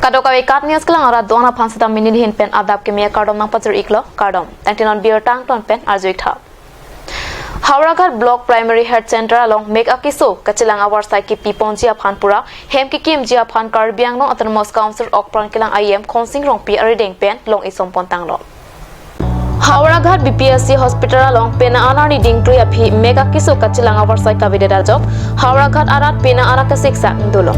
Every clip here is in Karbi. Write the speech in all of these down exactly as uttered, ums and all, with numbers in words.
Kadokave KAT News kelang arat do-an aphan sitame nelihin pen adap keme akardom nangpajir-iklo, kardom. Tangte non birta angton pen arju-ik tha. Howraghat Block Primary Health Center along mek akeso kachelang avarsai kepiponji aphan pura hem kekimji aphan Karbi Anglong Autonomous Council okpran kelang I E M Khonsing Rongpi arideng pen long-ison pontanglo. Howraghat B P S C Hospital along pena an arni dingtui aphi mek akeso kachelang avarsai kavedet ajok Howraghat arat pena an akesik sak dolo.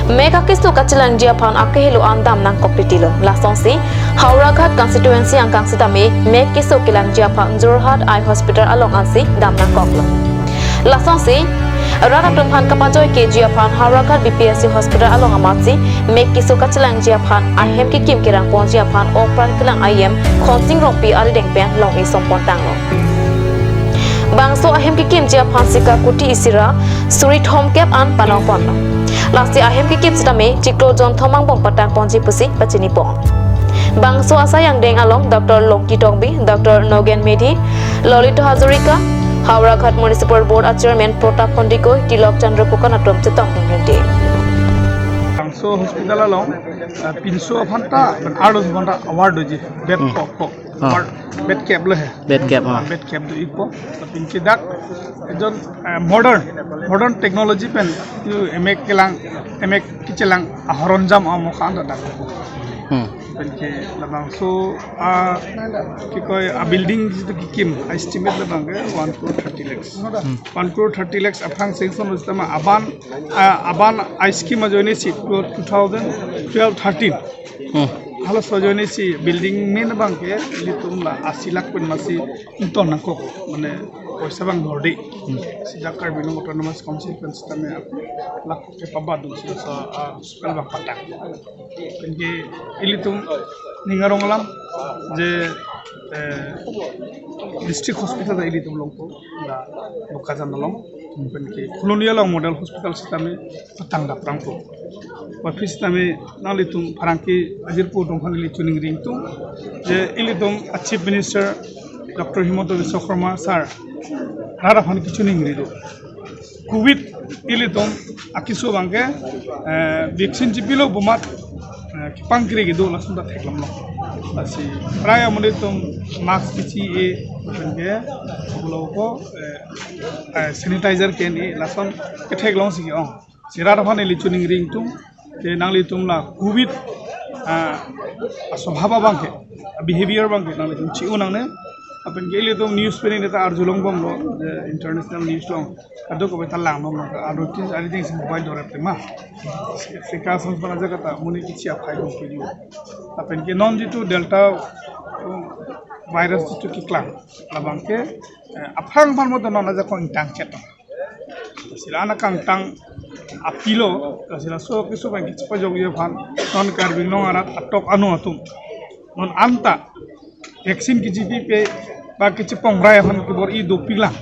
Mek akeso kachelangji aphan akehelo an dam nangkok titilo. Lasonsi Howraghat constituency angkang sitame mek keso kelangji aphan Jorhat Eye Hospital along ansi dam nangkoklo. Lasonsi rat atum aphan kapajoi keji aphan Howraghat B P S C Hospital along amatsi mek keso kachelangji aphan ahem kekim kerang ponji aphan okpran kelang I E M Khonsing Rongpi arideng pen long-ison pontanglo. Bangso ahem kekimji aphan sika kuti isi ra suri thomkep an panong ponlo. Lasi ahem kekim sitame chiklo jonthom angbong patang ponji pusi pachini pon. Bangso asai angdeng along Doctor Longki Tokbi, Doctor Nogen Medhi, Lolita Hazarika, Howraghat Municipal Board a Chairman Pratap Hondikoi, Tilok Chandra Phukan atum chetong dun rinte. Bangso hospital along, ah, pinso aphanta, ban arlo aphanta award doji, bed Hmm. kok kok, Ah. award, bed kep lo he. Bed kep, ah. Bed kep do-ikpo, pinke dak, ejon, ah, modern, modern technology pen, yu emek kelang, emek kechelang ahoronjam amo khan dak. Hmm. Penke labangso, ah, kikoi, ah, building jitu kekim, ah, estimate labang ke one crore thirty lakhs. Hmm. One crore thirty lakhs aphrang sanction lo sitame aban, ah, aban, ah, scheme ajoine si two thousand twelve thirteen. Hmm. Halaso ajoine si building main abang ke ilitum la asi lakh pen masi ington nangkok, mane poisa abang horde. Hmm. Sejak Karbi Anglong Autonomous Council pen sitame lakh kepabadun si sa, ah, hospital abang patang. Penke ilitum ning arong alam je, eh, district hospital ta ilitum longpo la Bokajan along. Penke Khuloni along model hospital sitame patang daprangpo. Aphi sitame nanglitum pherangke ajirpo atum aphan ili choningri ingtung je ilitum a Chief Minister Doctor Himanta Biswa Sarma sir rat aphan kechoningri do. Covid ilitum akeso abang ke, eh, vaccine chipilo pu amat, eh, kepangkri kedo lason ta theklonglo. Lasi prai amonit atum mask kechi-e, penke pulo ko, eh, eh, sanitizer ke-en-e lason ketheklong si ke-ong. Si rat aphan ili choningri ingtung je nanglitum la Covid, ah, aswabhav abang ke, behavior abang ke nanglitum chi-un nangne. Lapen ke ilitum news pen neta arjulong bomlo, je international news along kadokave ta langdunlo, aro tin ari ding si mobile dorep tema. Africa ason pana jaga ta amonit kechi aphai dun keju. Lapen ke non jitu Delta, um, virus jitu keklang, labang ke, eh, aphrang aphan mo to non ajakong ingtang chet. Sila ana kangtang apilo, sila so keso abang kechepajokji aphan non Karbi Anglong arat atok anu atum non anta vaccine kechipipe ba kechepongrai aphan kebor-i dopiklang.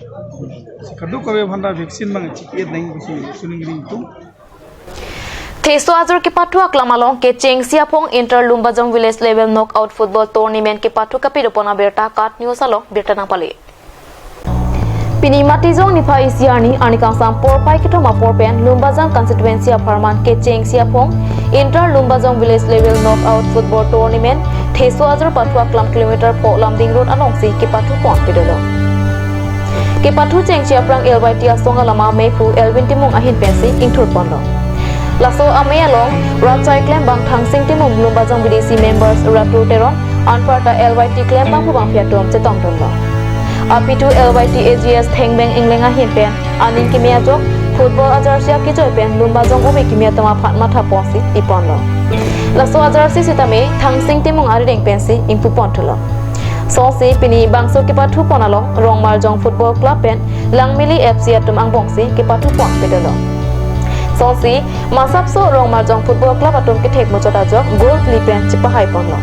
Si kadokave aphan ta vaccine abang chipi-et nang pusi choningri ingtung. Theso ajor kepathu aklam along kechengsi aphong Inter Lumbajong Village Level Knockout Football Tournament kepathu kapidopon abirta KAT News along birta nangpale. Pini Matijong niphai isi arni, arni kangsam porphai kethom apor pen Lumbajong constituency apharman kechengsi aphong Inter Lumbajong Village Level Knockout Football Tournament theso ajor pathu aklam kilometer pho Lumding Road alongsi kepathu pon pedolo. Kepathu chengsi aphrang L Y T asong alama mephu Elvin Timung ahin pensi ingthur ponlo. Laso amei along rat asai klembang Thangsing Timung, Lumbajong B D C members Ratu Teron, anparta L Y T klembang pu bangpi atum chetongdunlo. Aphi thu L Y T A G S Thengbeng Engleng ahin pen aning keme ajok football ajersey akejoi pen Lumbajong ove kimi atum aphan matha ponsi piponlo. Laso ajersey sitame Thangsing Timung arideng pensi ingpu pon thulo. Songsi pini bangso kepathu pon along Rongmarjong Football Club pen Langmili F C atum angbongsi kepathu pon pedolo. Songsi masapso Rongmarjong Football Club atum kethek muchot ajok goal phli pen chepahai ponlo.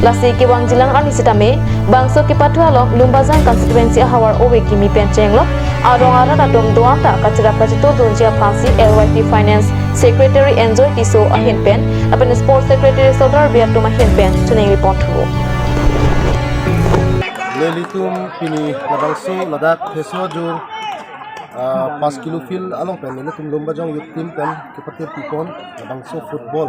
Lasi kevangjilang arni sitame bangso kepathu along Lumbajong constituency ahavar ove kimi pen chenglo arong arat atum do-an ta kacherap kachetodunji aphansi L Y T Finance Secretary Enjoy Tisso ahin pen lapen Sports Secretary Sodar Bey atum ahin pen choningri pon thu. Nelitum pini labangso ladak theso ajor, ah, pas kilo field along pen nelitum Lumbajong Youth Team pen kepatir pipon labangso football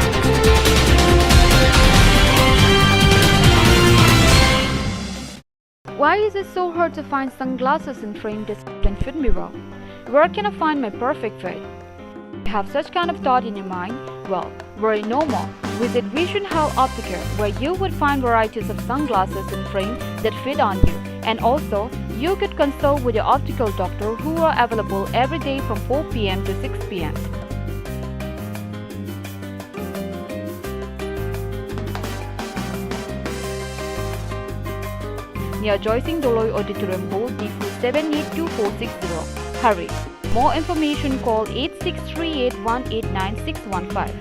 Why is it so hard to find sunglasses and frame that fit me well? Where can I find my perfect fit? You have such kind of thought in your mind? Well, worry no more. Visit Vision Health Opticare, where you would find varieties of sunglasses and frame that fit on you. And also, you could consult with your optical doctor, who are available every day from four p m to six p m. Near Joysing Doloi Auditorium, Bhowal, Diphu seven eight two four six zero. Hurry! More information, call eight six three eight one eight nine six one five.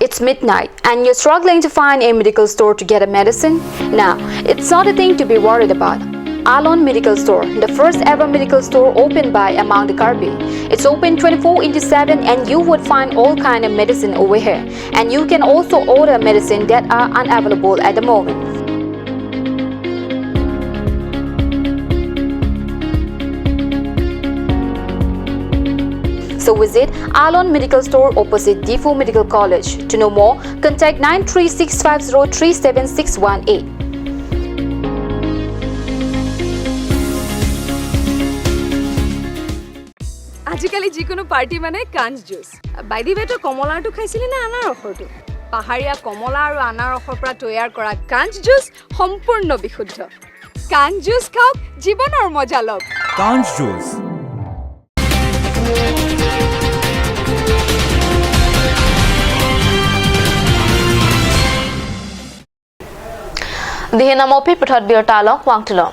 It's midnight and you're struggling to find a medical store to get a medicine? Now, it's not a thing to be worried about. Alon Medical Store, the first ever medical store opened by Among the Karbi. It's open twenty-four into seven and you would find all kind of medicine over here. And you can also order medicine that are unavailable at the moment. So visit Alon Medical Store opposite Diphu Medical College. To know more, contact nine three six five zero three seven six one eight. আজিকালি যিকোনো পাৰ্টি মানে কাঞ্চ juice. By the ৱে, তই কমলাৰটো খাইছিলি নে আনাৰসৰটো? পাহাৰীয়া কমলা আৰু আনাৰসৰ পৰা তৈয়াৰ কৰা কাঞ্চ জুচ সম্পূৰ্ণ বিশুদ্ধ। কাঞ্চ জুচ খাওক, জীৱনৰ মজা লওক। কাঞ্চ juice. Dihin amophi puthot birta along vangthulo.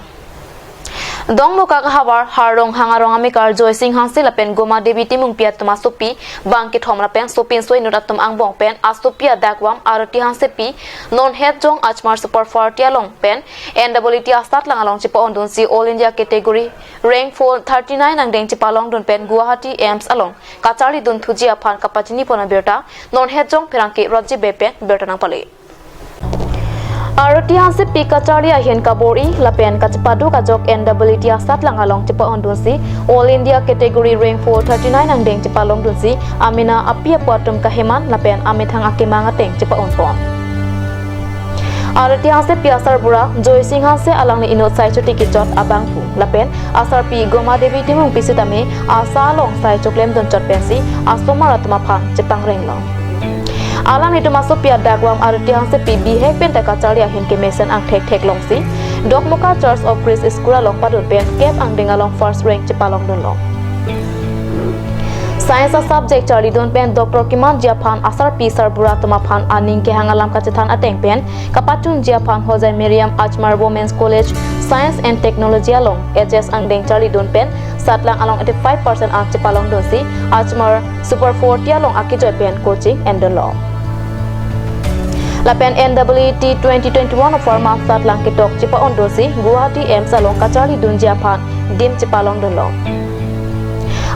Dongmukak ahavar Harlonghang arong amekar Joysing Hanse lapen Goma Devi Timungpi atum asopi bang kethom lapen sopinso inut atum angbong pen asopi adakvam Arati Hansepi non hetjong Ajmer Super forty along pen N W T asatlang along chepa-ondunsi All India category rank four thirty-nine angdeng chepalongdun pen Guwahati AIIMS along kacharlidun thuji aphan kapachinipon abirta non hetjong pherangke Rajiv Bey pen birta nangpale. Arati Hansepi kacharli ahin kabor-i lapen kachepaduk ajok N W T asatlang along chepa-ondunsi All India category rank four thirty-nine angdeng chepalongdunsi amena api apo atum kaheman lapen amethang akemang ateng chepa-onpon. Arati Hansepi asarbura Joysing Hanse alangli inut sai choti kechot abangphu lapen asarpi Goma Devi Timungpi sitame asa along sai choklemdun chot pensi asomar atum aphan chepangrenglo. Alanglitum asopi adakvam Arati Hansepi bihek penta kacharli ahin kemesen angthek theklongsi Dokmoka Church of Christ School along padun pen kep angdeng along first rank chepalongdunlo. Science a-subject charlidun pen Doctor kemanji aphan asarpi sarbura atum aphan aning kehang alam kachethan ateng pen kapachunji aphan Hojai Mariam Ajmer Women's College Science and Technology along H S angdeng charlidun pen satlang along eighty-five percent ang chepalongdunsi Ajmer Super forty along akejoy pen coaching endunlo. Lapen N W T twenty twenty-one offer ma satlang ketok chepa-ondunsi Guwahati AIIMS along kacharlidunji aphan dim chepalongdunlo.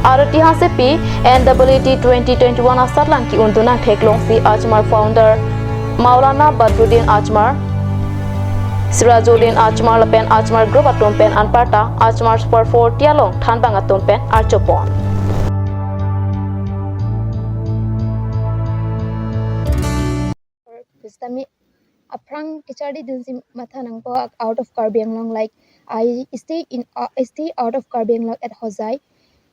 Arati Hansepi N W T twenty twenty-one asatlang ki-undun angtheklongsi Ajmer founder Maulana Badruddin Ajmer, Sirajuddin Ajmer lapen Ajmer Group atum pen anparta Ajmer Super forty along thanbang atum pen archopon. Pusitame aphrang kacharlidunsi matha nangpo out of Karbi Anglong, like, I stay in, uh, I stay out of Karbi Anglong at Hojai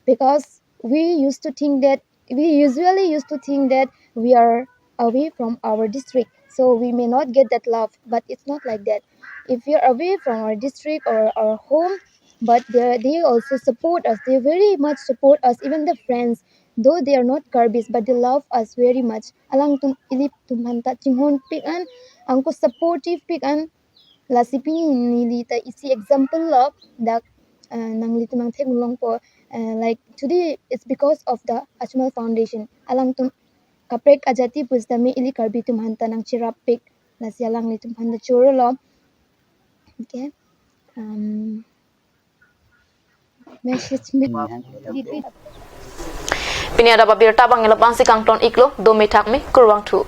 because we used to think that, we usually used to think that we are away from our district, so we may not get that love, but it's not like that. If we are away from our district or our home, but they, they also support us, they very much support us, even the friends, though they are not Karbis, but they love us very much. Alangtum ilitum aphanta chinghonpik an, anke supportive pik an, lasi pini neli ta isi example lo dak, uh, nanglitum nangtheklongpo, uh, like, today it's because of the Ajmer Foundation. Alangtum kaprek ajati pusitame ili Karbi atum aphanta nangcherap pik, lasi alanglitum aphanta chorolo. Okay. Um, message me. Pini adap abirta abang ilo abangsi kangton iklo, dome thakme, kurvangthu.